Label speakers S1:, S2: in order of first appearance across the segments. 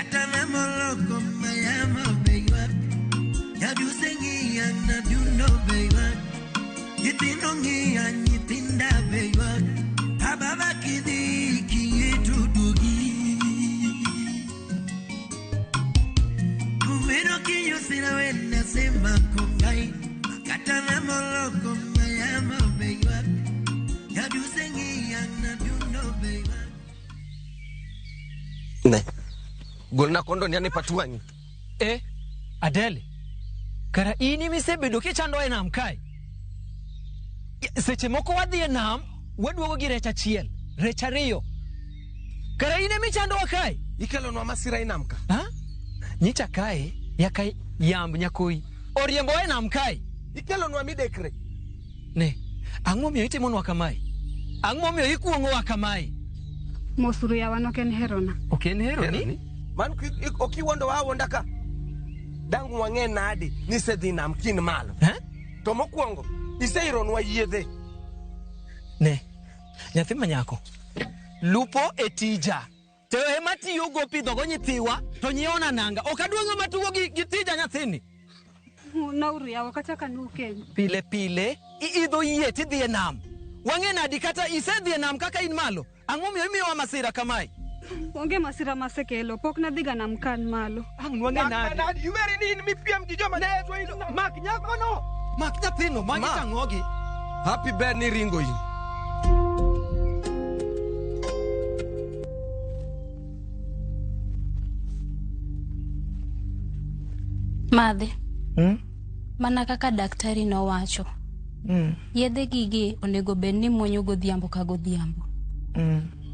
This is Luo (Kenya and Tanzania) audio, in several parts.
S1: Makata na moloko mayama beywak. Nyaduse ng'iya nadundo beywak. Nyithindo ng'iya nyithinda beywak. Ababa kidhi kiyie to duogi. Kumeno kinyosira wena sema kongai. Makata na moloko mayama beywak. Nyaduse ng'iya nadundo beywak.
S2: Ne. Golna kondo ni ane patuanyi.
S3: Eh, Adele. Kara in misebedo kichando e nam kae. Seche moko wadhi e nam, waduogo gi rech achiel, rech ariyo. Kara in emichandowa kae.
S2: Ikelonwa masira e nam ka.
S3: Ha? Nyicha kae, yaka yamb nyakoi. Oriembowa e nam kae.
S2: Ikelonwa midekre.
S3: Ne, ang'o momiyo itimonwa kamae? Ang'o momiyo ikuong'owa kamae?
S4: Mosuru yawa nok en herona.
S3: Ok en heroni?
S2: Man ok iwuondowa awuonda ka. Dang' wang'e nade ni isedhi nam kin malo.
S3: Eh?
S2: To mokwongo, iseironwa yiedhe.
S3: Ne, nyathi manyako. Lupo e tija. To ema tiyogo pidhogo nyithiwa, to nyiewona nanga. Ok adwa ng'ama tugo gi tija nyathini.
S4: Nauru yawa kata ka nukeny.
S3: Pile pile, iidho yie tidhi e nam. Wang'e nadi kata isedhi e nam kaka in malo? Ang'o momiyo imiyowa masira kamae?
S4: Onge masira masekelo, pok nadhiga nam ka an malo.
S3: Ang' wang'e nade?
S2: Nadi, iweri ni in mipiem gi joma ne
S3: Mak nyakono! Mak nyathino, magi
S2: Ma.
S3: tang'ogi.
S2: Happy ber ni ringo in.
S5: Madhe. Mana kaka daktari nowacho. Yedhe gigi onego bed ni muonyo godhiambo ka godhiambo.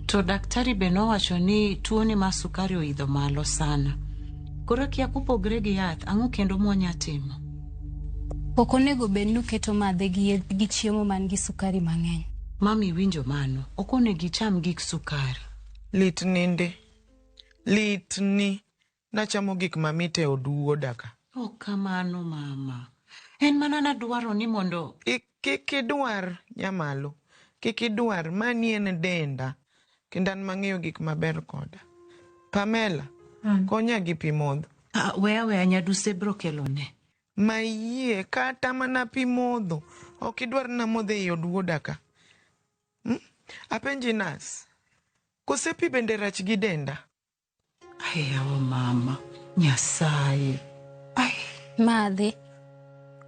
S6: To daktari be nowacho ni tuoni mar sukari oidho malo sana. Koro kia kopogre gi yath, ang'o kendo mwanya timo?
S5: Ok onego bed ni uketo madhe gi gi chiemo man gi sukari mang'eny.
S6: Mami winjo mano, ok onego icham gik sukari.
S7: Lit ninde. Lit ni. Nachamo gik mamit e od wuoda ka.
S6: Ok kamano mama. En mana nadwaro ni mondo
S7: Kik idwar nyamalo. Kik idwar, mani en denda. Kendo an mang'eyo gik maber koda. Pamela, konya gi pi modho.
S6: Ah, weya weya nyaduse bro kelone.
S7: Mayie kata mana pi modho. Ok idwar namodh ei od wuoda ka. Apenji nas. Kose pi bende rach gi denda?
S6: Ai, yawa mama. Nyasaye. Ai.
S5: Madhe.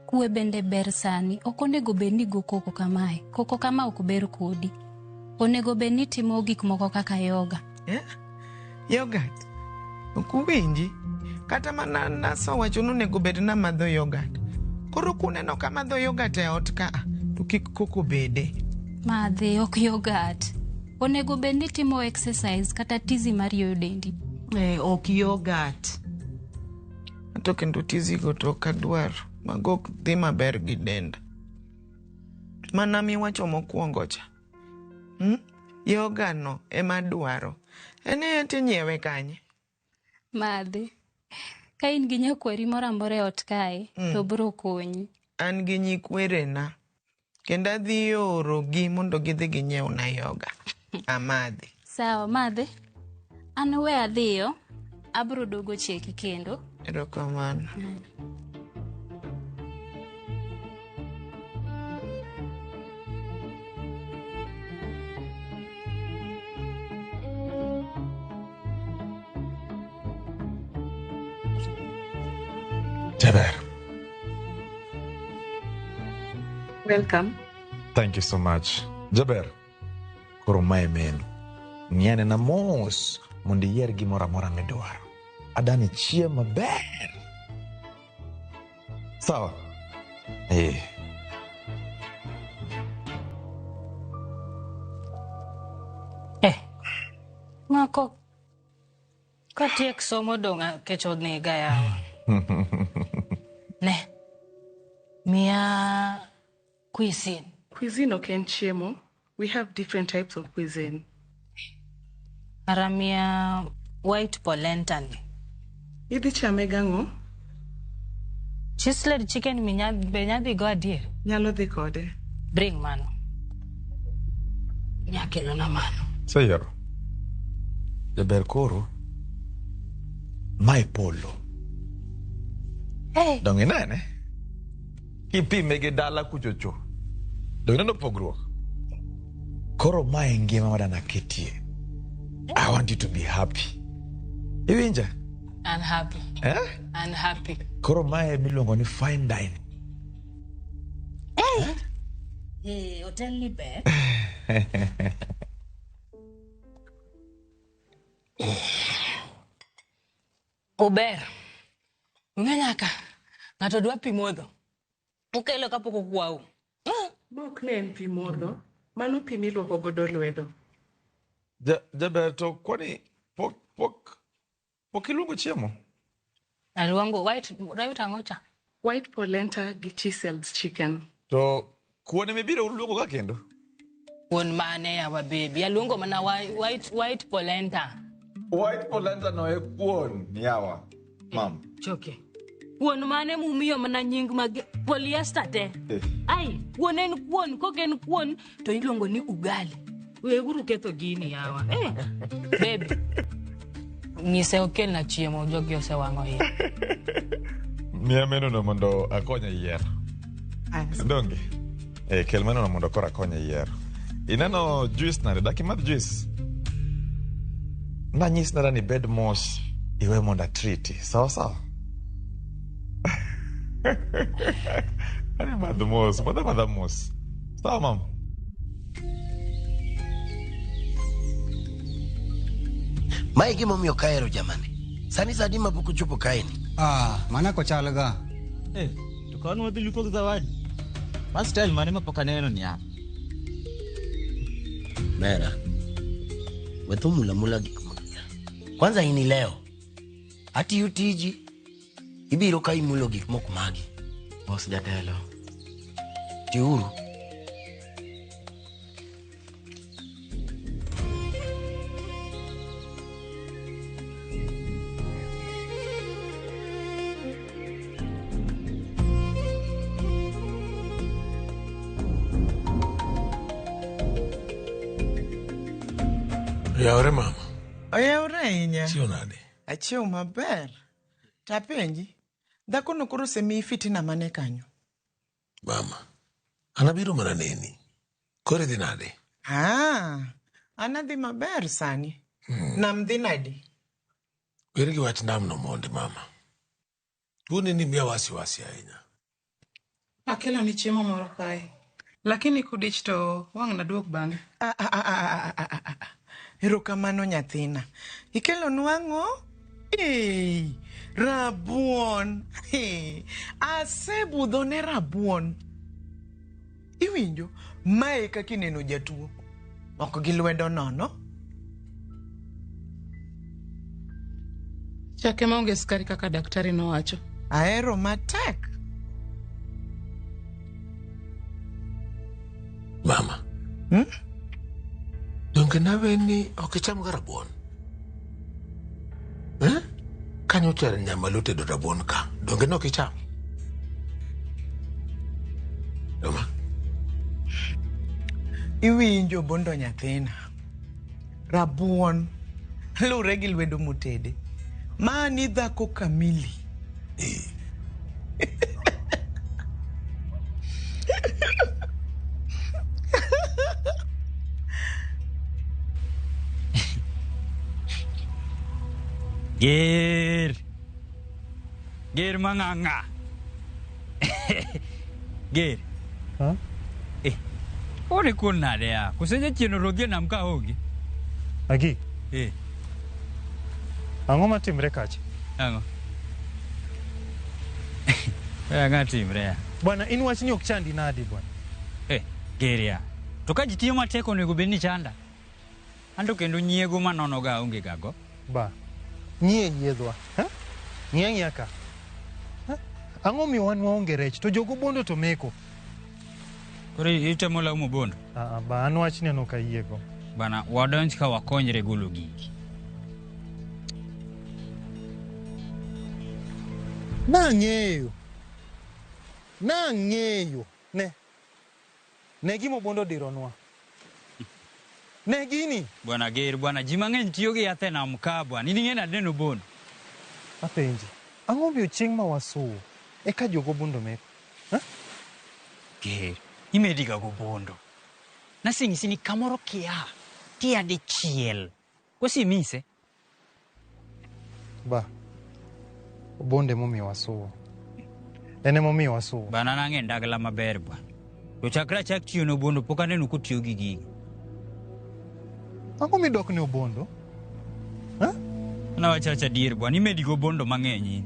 S5: Kwe bende ber sani. Ok onego bed ni go koko kamae. Koko kama ok ber kodi. Onego bed ni timo gik moko kaka yoga.
S7: Eh? Yogurt? Ok uwinji? Kata mana nas owacho ni onego bed ni amadho yogurt. Koro kuneno ka amadho yogurt e ot ka, to kik koko bede.
S5: Madhe, ok yogurt. Onego bed ni timo exercise kata tizi mar yueyo dendi.
S6: Eh, ok yogurt.
S7: To kendo tizi go to ok adwar. Mago ok dhi maber gi denda. Mana miwacho mokwongo cha. Yoga no ema adwaro. En e tinyiewe kanye?
S5: Madhe. Ka in gi nyakwari moro amora e ot kae, to bro konyi.
S7: An gi nyikwerena. Kendo adhi orogi mondo gidhi ginyiewna yoga. Amadhi.
S5: Sawa, madhe. An we adhiyo, abro duogo cheki kendo.
S7: Erokamano.
S8: Jaber.
S6: Welcome.
S8: Thank you so much. Jaber. Koro mae menu. Ng'iane na mos mondo iyier gimoro amora midwaro. Adani chiem maber. Sawa? Eh.
S9: Eh. Mako katiek somo dong' kech onega yawa. Ne. Miya cuisine.
S10: Cuisine ok en chiemo. We have different types of cuisine.
S9: Ara miya white polenta ni.
S10: Idhi chame gang'o?
S9: Chisled chicken be nyadhi go adier?
S10: Nyalo dhi kode.
S9: Bring mano. Nyakelona mano.
S8: Seyiero. Jaber koro. Mae polo.
S9: Hey.
S8: Dong inene? Kipime gi dala kuchocho. Dong ineno pogruok? Koro mae e ngima ma dana ketie. I want you to be happy. Iwinja?
S9: Unhappy.
S8: Eh?
S9: Unhappy.
S8: Koro mae miluongo ni fine dining.
S9: Hey. Hey, hotel ni ber. Ober. Ung'e nyaka ng'ato dwa pi modho. Ukelo kapok okwau.
S10: Ma ok ne en pi modho, mano pi miluoko godo lwedo.
S8: Jaber to kwani pok pok pok iluongo chiemo?
S9: Aluongo white white ang'o cha?
S10: White polenta gi chiseled chicken.
S8: To kuon emibiro luongo ka kendo?
S9: Kuon mane yawa baby? Aluongo mana white white polenta.
S8: White polenta no e kuon yawa. Mam.
S9: Choke. Kuon mane mumiyo mana nying mag polyester te?
S8: Eh.
S9: Ai, kuon en kuon, kok en kuon to iluongo ni ugali. Weuru ketho gini yawa. Eh, baby. Nyise okelna chiemo, jogi osewang'o iye.
S8: Miya menono mondo akony e yiero. Donge? Eh, kel menono mondo koro akony e yiero. Ineno juice nade? Dak imadh juice? Nanyis nada ni bed mos iwe mondo atriti. Sawa sawa? Ani madh mos, madh amadha mos. Sawa mam?
S1: Mae gima omiyo ok ahero jamani. Sani sa adi mapok ochopo kaeni?
S11: Ah, mana kochal ga.
S3: Eh, to ka wan wadhi lupo gi Zawadi. Ma style mane ma pok aneno ni ya?
S1: Mera. We tho mula mula gik moko. Kwanza in ileo. Atiyo tiji. Ibiro ka imulo gik mok magi.
S3: Boss jatelo.
S1: Tiuru.
S12: Oyawore mama.
S7: Oyawore ahinya.
S12: Chiew nade?
S7: Achiew maber. Tapenji, dhakono koro osemiyi fitina mane kanyo?
S12: Mama, an abiro mana neni. Koro idhi nade?
S7: Ah, an adhi maber sani. Nam dhi nadi?
S12: Weri gi wach namno mondi mama. Tuoni ni miya wasiwasi ahinya.
S10: Akelo ni chiemo moro kae. Lakini kudich to wang' naduog bang'e.
S7: Ah, ah, ah, ah, ah, ah, ah. Erokamano nyathina. Ikelonwa ang'o? Ee, rabuon. Ee, asebudho ne rabuon. Iwinjo? Mae kaka ineno jatuo. Ok gi lwedo nono.
S10: Chake maonge sukari kaka daktari nowacho.
S7: Ahero matek.
S12: Mama. Donge nawe ni ok icham ga rabuon? Eh? Kanyo char nyamalo tedo rabuon ka. Donge ne ok icham? Mama.
S7: Iwinjo bondo nyathina. Rabuon lure gi lwedo motede. Mani dhako kamili.
S13: Ger. Ger mang'ang'a. Ger.
S14: Ha?
S13: Eh. Ore kuon nade ya? Koso jachien orodhi e nam ka onge?
S14: Agi.
S13: Eh.
S14: Ang'o matimre kacha?
S13: Ang'o? Ang'o timre ya?
S14: Bwana, in wachni ok chandi nadi bwana?
S13: Eh, ger ya. To ka ji tiyo matek onego bed ni chanda. Anto kendo nyiego manono ga onge ga go.
S14: Ba. Ng'iye yiedhwa. Ha? Ng'iya ng'iya ka. Ha? Ang'o miyo wan waonge rech to jogo bondo to meko?
S13: Koro itemo laumo bondo?
S14: Ah, ba an wachni an ok ayiego.
S13: Bana, wadonj ka wakonyre golo gigi.
S14: Nang'eyo. Nang'eyo. Ne. Ne gima Obondo odironwa. Ne gini.
S13: Bwana Ger, bwana ji mang'eny tiyo gi yath e nam ka bwana. In ing'e nade neno Obondo?
S14: Apenji, ang'o miyo chieng' ma wasuwo eka jogo bundo meko?
S13: Ger, imediga gobondo. Naseng'isi ni kamoro kia, tia dichiel. Kosemise?
S14: Ba, Obondo emomiyo wasuwo. En emomiyo wasuwo.
S13: Bana nang'e ndagla maber bwana. To chakre achak tiyo ne Obondo pok aneno kotiyo gi gigi.
S14: Ang'o midok ne Obondo?
S13: Nawacho acha adier bwana, imedi gobondo mang'eny in.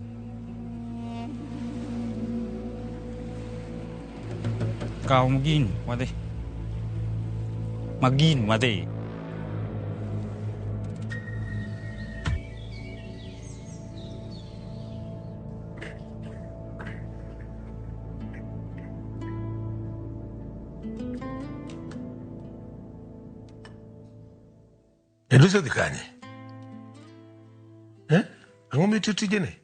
S13: Kaw gini, wadhi. Magin wadhi.
S12: Edwis odhi kanye? Eh? Ang'o mitiyo tijene?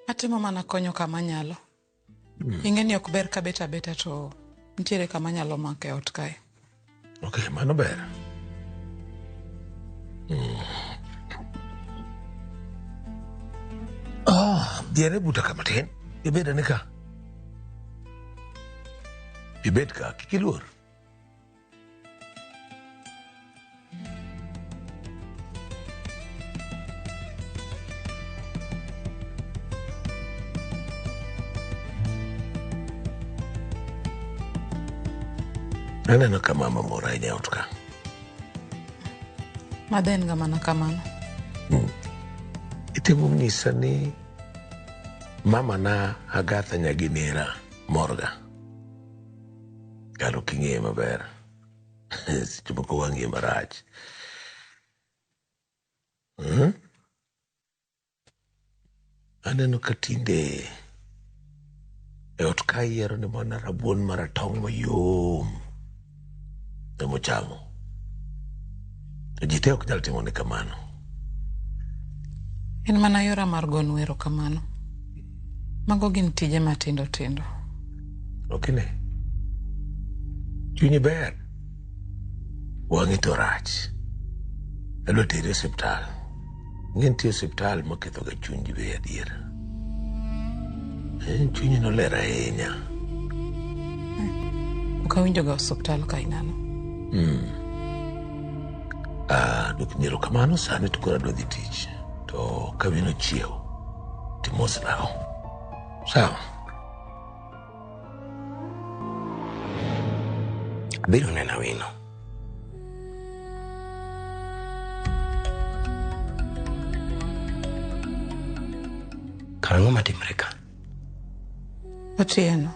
S10: Atimo mana konyo kama anyalo. Ing'e ni ok ber kabet abeta to nitiere kama anyalo mako e ot kae.
S12: Ok, mano ber. Ah, biere buta ka matin. Ibed ane ka. Ibed ka, kik iluor. Aneno ka mama mor ahinya e ot ka.
S10: Madho en ga mana kamano.
S12: Itemo nyisa ni mama na Agatha Nyaginera morga. Kar ok ing'eye maber. Seche moko wang'iye marach. Hmm? Aneno ka tinde e ot ka iyiero ni mana rabuon maratong' mayom emochamo. To ji te ok nyal timo ne kamano.
S10: En mana yora mar gono erokamano. Mago gin tije matindo tindo.
S12: Ok ine? Chunyi ber. Wang'i to rach. Adwa teri e osiptal. Ing'e nitie osiptal maketho ga chuny ji be adier. Eh, chunyi noler ahinya.
S10: Ok awinjo ga osiptal ka inano.
S12: Ah, dwok ni erokamano sani to koro adwa dhi tich. To ka wino chiew, timosnago. Sawa.
S1: Abiro neno Awino. Karang'o matimre ka?
S10: Otieno,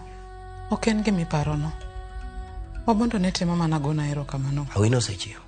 S10: ok en gima iparono. Obondo ne temo mana gona erokamano.
S1: Awino osechiew.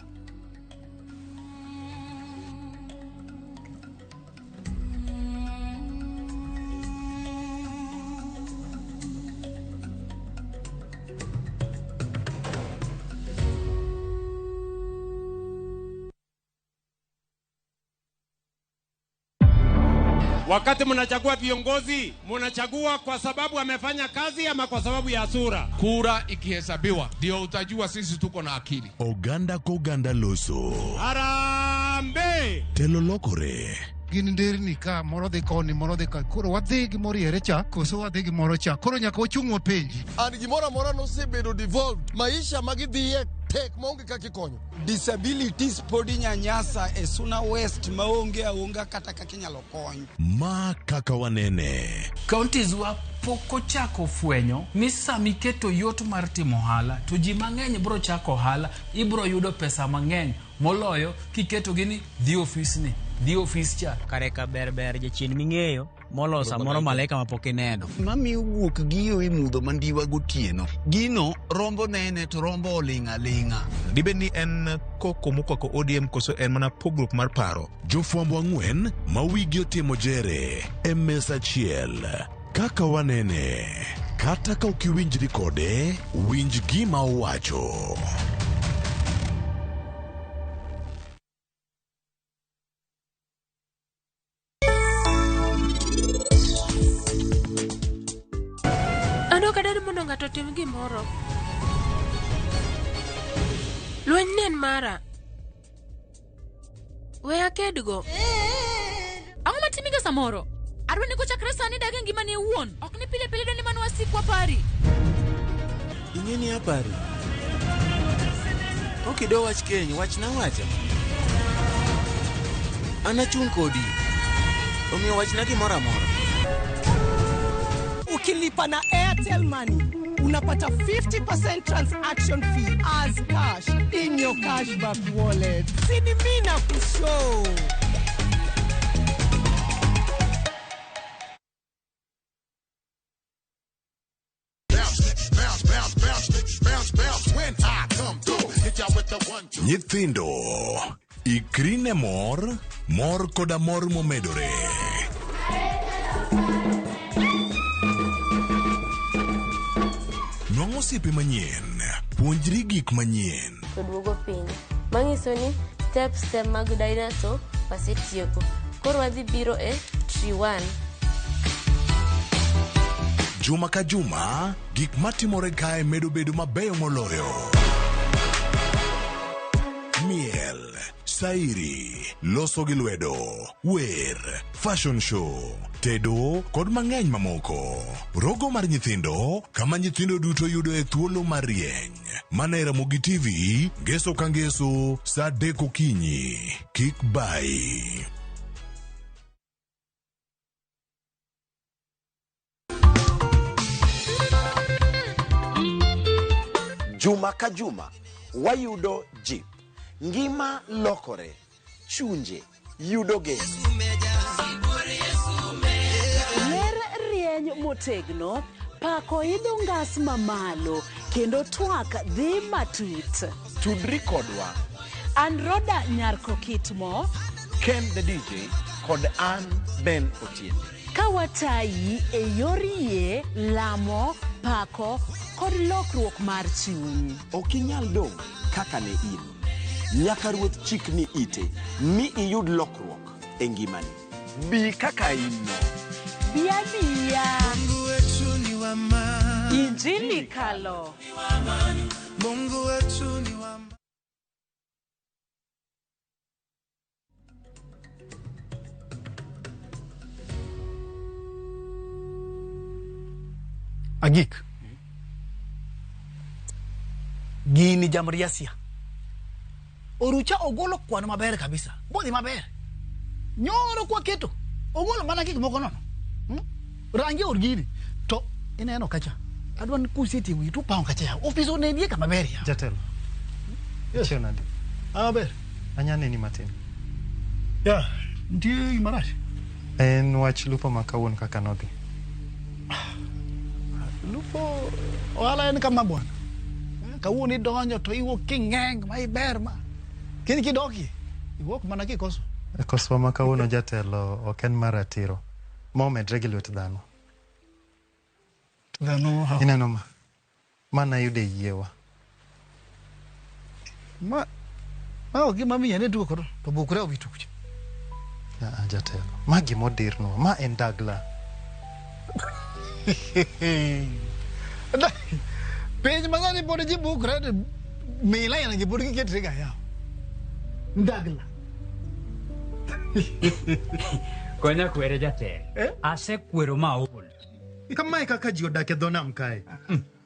S15: Wakati mnachagua viongozi, mnachagua kwa sababu amefanya kazi ama kwa sababu ya sura?
S16: Kura ikihesabiwa ndio utajua sisi tuko na akili.
S17: Oganda koganda loso.
S15: Harambee!
S17: Telo lokore.
S14: Gin nderni ka moro dhi koni moro dhi ka koro wadhi gi moriere cha koso wadhi gi moro cha koro nyaka wachung' wapenji.
S18: And gimoro amora nosebedo devolved maisha ma gidhiye tek maonge kaka ikonyo.
S19: Disabilities pod inyanyasa e Suna West maonge aonga kata kaka inyalo kony.
S17: Ma kaka wanene.
S20: Counties wa pok ochako fwenyo ni sama iketo yot mar timo ohala to ji mang'eny bro chako ohala ibro yudo pesa mang'eny moloyo kiketogi ni dhi ofisni dhi ofis cha.
S3: Kare ka ber ber jachien ming'eyo moloyo samoro malaika mapok ineno.
S19: Mamiyo guok giyo e mudho mandiwa gotieno. Gino rombo nene to rombo oling' aling'a.
S21: Dibed ni en koko mokwako ODM koso en mana pogruok mar paro?
S17: Jofwambo ang'wen ma wigi otimo jere e mesa achiel. Kaka wanene. Kata ka ok iwinjri kode, winj gima owacho.
S22: An ok adwar mondo ng'ato otim gimoro. Lweny ne en mara. We akedgo.
S2: timiga samoro. Adwa ni kochakre sani dag e ngimani iwuon. Ok ni pile pile dwa ni mano wasikwa pari.
S4: Ing'e ni apari. Okido wach keny, wachna wacha. An achung' kodi. Omiyo wachna gimoro amora.
S23: Ukilipa na Airtel Money unapata 50% transaction fee as cash in your cashback wallet. Sini mimi na kushow.
S18: Bounce, bounce, bounce, bounce, bounce when I come through. Hit y'all with the 1, 2.
S17: Nyithindo, ikri ne mor, mor koda mor momedore. Nwang'o osiepe manyien, puonjri gik manyien.
S24: To duogo piny. Manyiso ni steps te mag dinosaur wasetieko. Koro wadhi biro e tree 1.
S17: Juma ka juma, gik matimore kae medo bedo mabeyo moloyo. Miel, sairi, loso gi lwedo, wer, fashion show, tedo kod mang'eny mamoko. Rogo mar nyithindo, kama nyithindo duto yudo e thuolo mar rieny. Mana e Ramogi TV, ngeso ka ngeso, saa 3 okinyi. Kik bayi.
S25: Juma ka juma wayudo jip, ngima lokore, chunje yudo geno.
S26: Ler rieny motegno, pako idho ngas mamalo, kendo twak dhi matut.
S25: Tudri kodwa.
S26: An Roda Nyarko Kitmo,
S25: Ken the DJ kod an Ben Otieno.
S26: Ka watayi e yor yie, lamo, pako kod lokruok mar chuny.
S25: Ok inyal dong' kaka ne in. Nyaka Ruoth chikni ite mi iyud lokruok e ngimani. Bi kaka in no.
S26: Bi abiya. Injili kalo.
S27: Mungu wetu ni wa
S28: Agik. Gini jamriasia. Orucha ogolo kwano maber kabisa. Bodhi maber. Nyoro kwa keto. Ogolo mana gik moko nono. Rangi or gini. To ineno kacha. Adwa ni kuseti wi tu pawo kacha ya. Ofis onenie kama ber ya.
S14: Jatelo. Yes. Chieo nade?
S28: Ah, ber.
S14: Anyaneni matin.
S28: Ya, nitie gima rach.
S14: En wach lupo ma kawuono kaka nodhi.
S28: Lupo ohala en kama bwana. Kawuono idonjo to iwuok king'eng' ma iber ma. Kiny kidokie, iwuok mana kikoso.
S14: Koso ma kawuono jatelo ok en mar ratiro. Ma omedre gi lwet dhano.
S28: Dhano how?
S14: Ineno ma. Ma nayudo e yiewa.
S28: Ma ok gima miyo ne tugo kodo to bukre owito kucha.
S14: Ah, jatelo. Ma gima odirnwa. Ma en dagla.
S28: Piny masani pod ji bukre mila ina gi pod giketre ga yawa. Ndagla.
S13: Konya kwere jatelo. Asekwero ma aol.
S14: Kamae kaka ji odak e dho nam kae.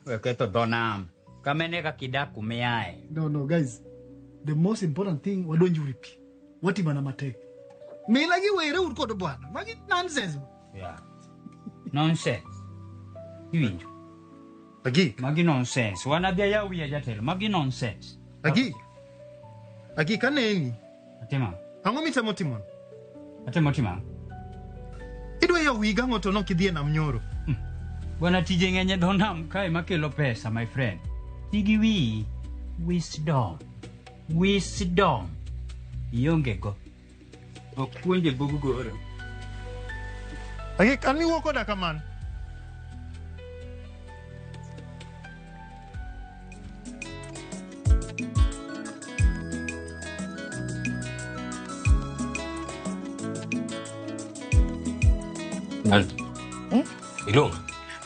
S13: We ketho dho nam. Kamene kaka idak kumiae.
S28: No, no, guys. The most important thing wadonj uru pi. Watimana matek. Mila gi were ur kod bwana. Magi nonsense.
S13: Yeah. Nonsense. Iwinjo.
S14: Agik.
S13: Magi nonsense. Wan adhi ayaw wiya jatelo. Magi nonsense.
S14: Agik. Agik aneni.
S13: Atimo.
S14: Ang'o mitemo timono?
S13: Atemo timo ang'o?
S14: Idwa yawo wiyi gang'o to nok idhi e nam nyoro.
S13: Bwana tije ng'eny e dho nam kae makelo pesa my friend. Ti gi wiyi. Wisdom. Wisdom. Ionge go. Ok puonje bug goro.
S14: Agik, an miwuo koda kamano.
S12: Iluonga?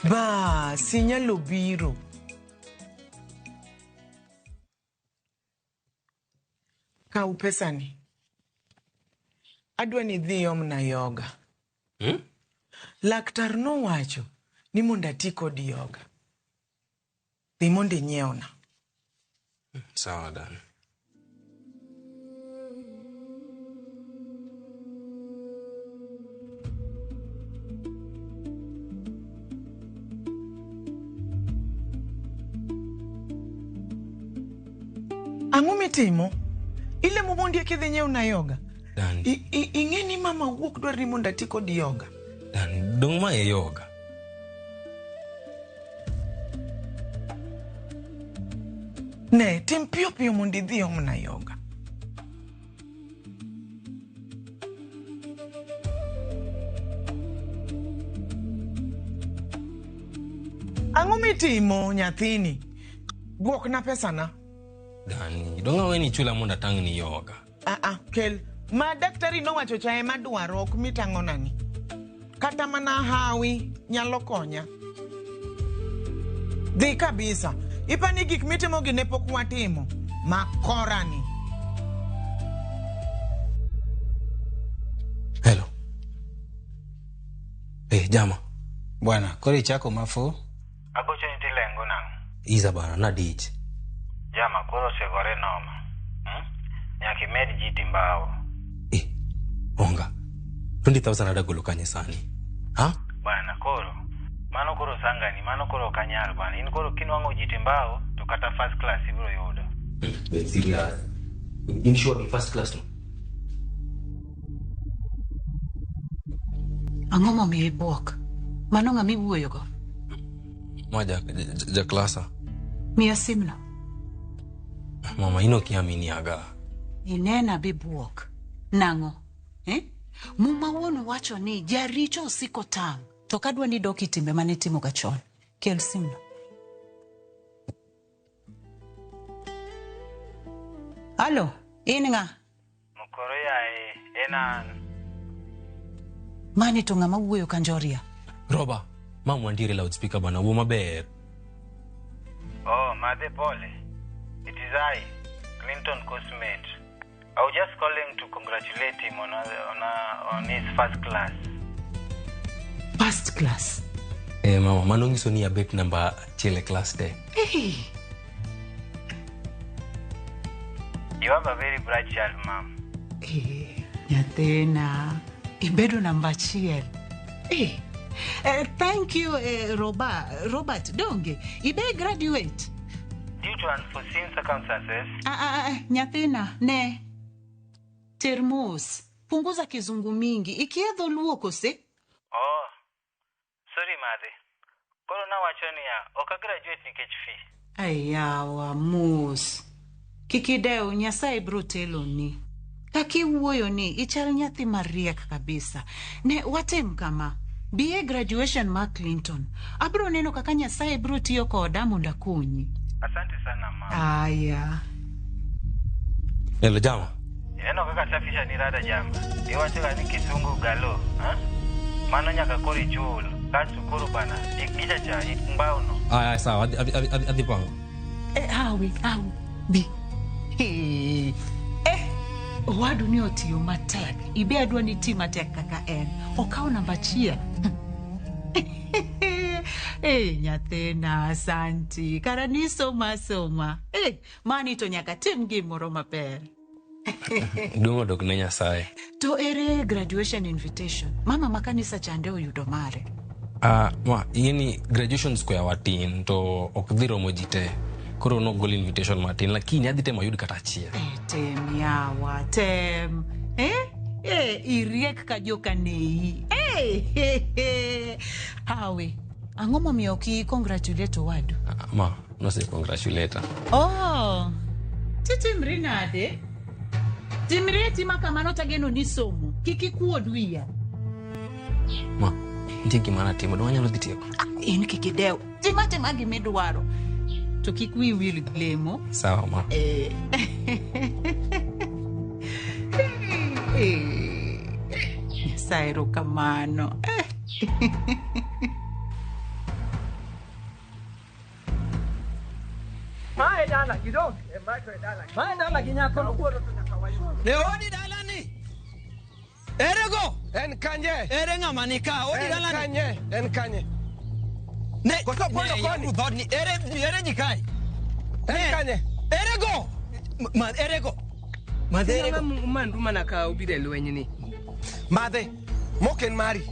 S7: Bas, inyalo biro. Kaw pesani. Adwa ni idhi iomna yoga. Laktar nowacho ni mondo ati kod yoga. Dhi mondo inyiewna.
S4: Sawa Dan.
S7: Ang'o mitimo? Ilemo mondi eka idhi nyiewna yoga?
S4: Dan.
S7: Ing'e ni mama wuok dwar ni mondo ati kod yoga.
S4: Dan, dong' ma e yoga.
S7: Ne, tim piyo piyo mondo idhi omna yoga. Ang'o mitimo nyathini? Duokna pesana.
S4: Dani, dong' aweni chula mondo atang'ni yoga.
S7: Kel. Ma daktari nowacho cha ema dwaro, ok mitang'onani. Kata mana hawi nyalo konya. Dhi kabisa. Ipani gik mitimogi ne pok watimo. Makorani.
S4: Hello. Jama.
S1: Bwana, koro ichako mafo?
S5: Agocho ni tilengo nang'o?
S4: Iza bana, nadich.
S5: Jama, koro osegore noma. Nyaka imed ji timbao.
S4: Onga. 20,000 adagolo kanye sani. Ha?
S5: Bwana, koro. Mano koro sangani, mano koro ok anyal bwana. In koro kinwang'o ji timbao, to kata first class ibiro yudo.
S4: Wait, serious. In sure be first class no?
S26: Ang'o momiyo ibuok? Mano ng'ama iwuoyogo?
S4: Ma ja klasa.
S26: Miya simno.
S4: Mama, in ok iaminiaga.
S26: Inena bibuok. Nang'o? Muma wuon wacho ni jaricho osiko tang'. To kadwa ni dok itimbe mane itimoga chon. Kel simno. Alo, in ng'a?
S5: Mokoro yae, en an.
S26: Mani to ng'ama wuoyo kanjoria?
S4: Roba, ma wantiere loudspeaker bana, wuo maber.
S5: Oh, madhe pole. It is I, Clinton Cosmate. I was just calling to congratulate him on his first class.
S26: First class?
S4: Mama, mano nyiso ni abet namba achiel e class te.
S26: Hey.
S5: You have a very bright child, ma'am.
S26: Nyathina, ibedo namba achiel. Thank you, Robert. Donge, ibe graduate.
S5: Due to unforeseen circumstances.
S26: Nyathina, ne. Termos, punguza kizungu mingi. Ikia dholuo kose?
S5: Oh, sorry, madhe. Koro nawacho niya, ok agraduate nikech fee.
S26: Ayawa, mos. Kik idew, Nyasaye biro teloni. Kaka iwuoyo ni, ichal nyathi mariek kabisa. Ne, watim kama. Bi e graduation mar Clinton. Abiro neno kaka Nyasaye biro tiyo koda mondo akonyi.
S5: Asante sana, mama.
S26: Aya.
S4: Hello, Jama.
S5: Ineno kaka safisha ni rada, Jama. Iwachoga ni kisungu galo. Ha? Mano nyaka koro ichul. Kasto koro bana, ik gicha cha, ik mbao no.
S4: Aya, sawa, adhi pango.
S26: Awi, bi. Owadu ni otiyo matek. Ibe adwa ni ti matek kaka en. Okawo namba achiel. Nyathina, asanti. Kara ni soma soma. Mani to nyaka tim gimoro maber.
S4: Duong' odok ne Nyasaye.
S26: To ere graduation invitation? Mama ma kanisa chande oyudo mare.
S4: Ma, ing'e ni graduation square watin to ok dhi romo ji te. Koro nogol invitation matin, lakini adhi temo ayud kata achiel.
S26: Tem yawa, tem. Iriek ka joka nei. Hawi, ang'o momiyo ok i congratulate owadu?
S4: Ma, nose congratulate.
S26: Oh, titimri nade? Timri atima kamano tageno ni somo. Kik ikuod wiya.
S4: Ma, nitie gima natimo, dong' anyalo dhi tieko.
S26: In kik idew. Tim atima gimidwaro. To kik wiyi wil gi lemo.
S4: Sawa, ma.
S26: Nyasaye erokamano.
S3: Mae dala gi dong. Mae dala gi nyako no. Ne odi dala ni. Ere go?
S6: En kanye?
S3: Ere ng'ama ni ka? Odi
S6: En
S3: dalani.
S6: kanye? En kanye?
S3: Ne,
S6: Koso pondo
S3: ne,
S6: koni?
S3: yauru dhoodni. Ere, ere ji kae?
S6: En kanye?
S3: Ere go? Ma, ere go? Madhe ere go?
S8: Mandu mana ka obiro e lweny ni.
S6: Madhe, mok en mari.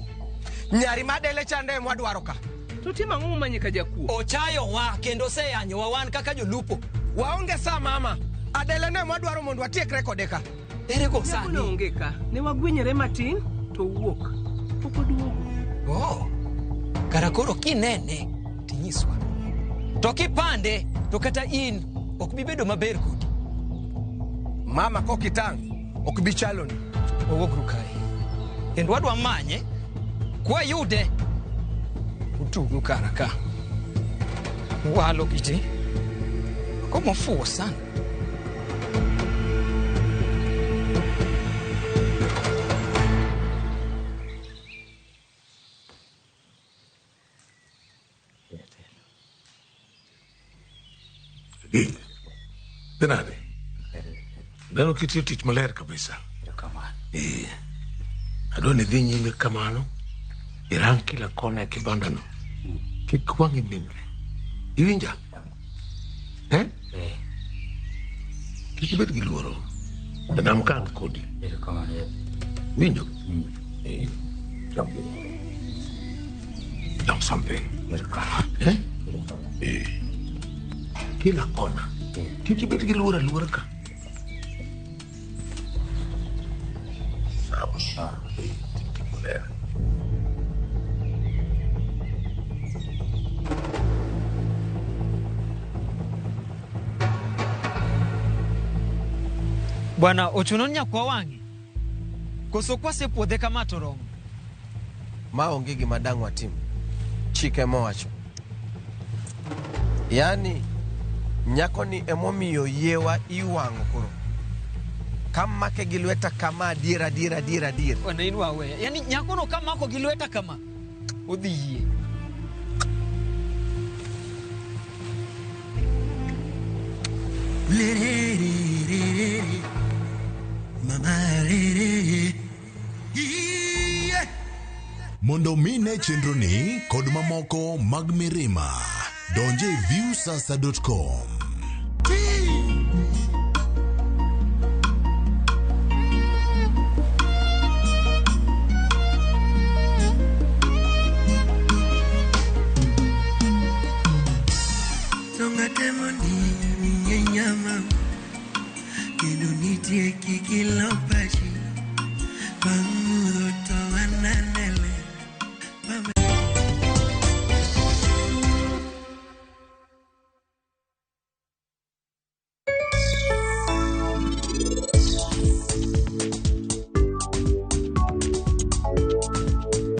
S6: Nyari madele chande emwadwaro ka.
S8: To timo ang'o mumanye ka jakuo?
S3: Ochayowa kendo oseyanyowa wan kaka jolupo.
S6: Waonge sa mama. Adele no emwadwaro mondo watiekre kode ka.
S3: Ere go
S8: sani? onge ka. Ne wagwenyore matin to owuok. Pok oduogo.
S3: Oh. Kara koro kinene tinyiswa. To kipande to kata in ok bi bedo maber kodi.
S6: Mama kokitang' ok bi chaloni.
S3: Wawuogru kae. Kendo wadwa manye kwayude utugu kara ka. Walo kiti. Komofuwo sana.
S12: Gik. Dhi nade? Neno kitiyo tich maler kabisa. Eh. Adwa ni idhi nyime kamano. Irang kila kona e kibandano. Kik wang'i nimre. Iwinja? Eh? Kik ibed gi luoro. Nam ka an kodi. Winjo? Eh. Cham gimoro. Cham something. Eh? Eh. Kila kona. Kik ibed gi luoro aluora ka. Sawa. Eh, tich maler.
S3: Bwana ochuno ni nyaka wawang'e. Koso kwasepuodhe kama to romo.
S6: Ma onge gima dang' watim. Chike mowacho. Yaani nyakoni emomiyo yiewa iwang'o koro. Kamake gi lweta kama adier adier adier adier.
S3: Bwana in waweya. Yaani nyakono kamako gi lweta kama odhi yie.
S17: Mondo mine chenroni kod mamoko mag Mirima, donje viewsasa.com.